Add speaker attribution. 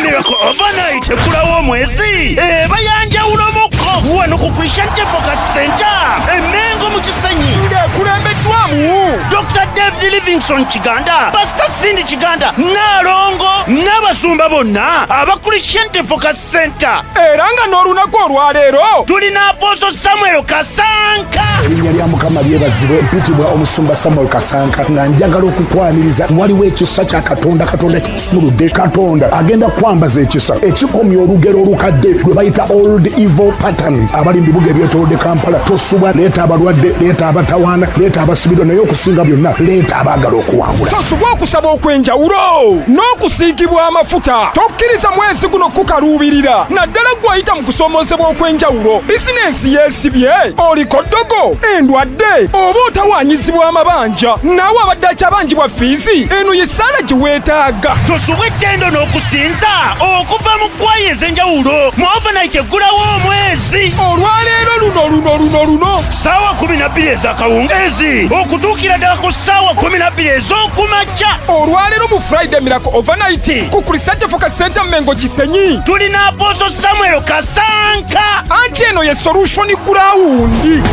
Speaker 1: Miracle Overnight eggulawo omwezi eba yanjawulomuko wano ku Christianity Focus Center Emengo mu Kisenyi,
Speaker 2: ng'ekulembeddwamu
Speaker 1: Dr David Livingstone Kiganda, Pastor Cindy Kiganda, Naalongo n'abasumba bonna aba Christianity Focus Center.
Speaker 2: Era nga n'olunaku olwaleero
Speaker 1: tulina Apostle Samuel Kasanka.
Speaker 3: Erinnya lya Mukama lyebazibwe. Mpitibwa Omusumba Samuel Kasanka, nga njagala okukwaniriza. Waliwo ekisa kya Katonda, Katonda kisumuludde. Katonda agenda kwambaza ekisa ekikomya olugero olukadde lwe bayita old evil pattern. Abali mu bibuga ebyetolodde Kampala, tosubwa. Leeta abalwadde, leeta abatawaana, leeta abasibidwa, naye okusinga byonna leeta abaagala okuwangula.
Speaker 2: Tosubwa okusaba okw'enjawulo n'okusiigibwa amafuta. Tokkiriza mwezi guno kukaluubirira, naddala gw'ayita mu kusomoozebwa okw'enjawulo: bizinensi yeesibye, oliko ddogo, endwadde, oba otawaanyizibwa amabanja. Naawe abadde akyabanjibwa fiizi, eno ye ssaala gye weetaaga.
Speaker 1: Tosubwa ettendo n'okusinza okuva mu kwaya ez'enjawulo mu overnight eggulawo omwezi.
Speaker 2: Olwaleero luno luno luno luno,
Speaker 1: ssaawa 12 ez'akawungeezi okutuukira ddala ku ssaawa 12 ez'okumakya.
Speaker 2: Olwaleero mu Friday Miracle Overnight ku Christianity Focus Center Mengo Kisenyi,
Speaker 1: tulina Apostle Samuel Kasanka.
Speaker 2: Anti eno ye solution ground.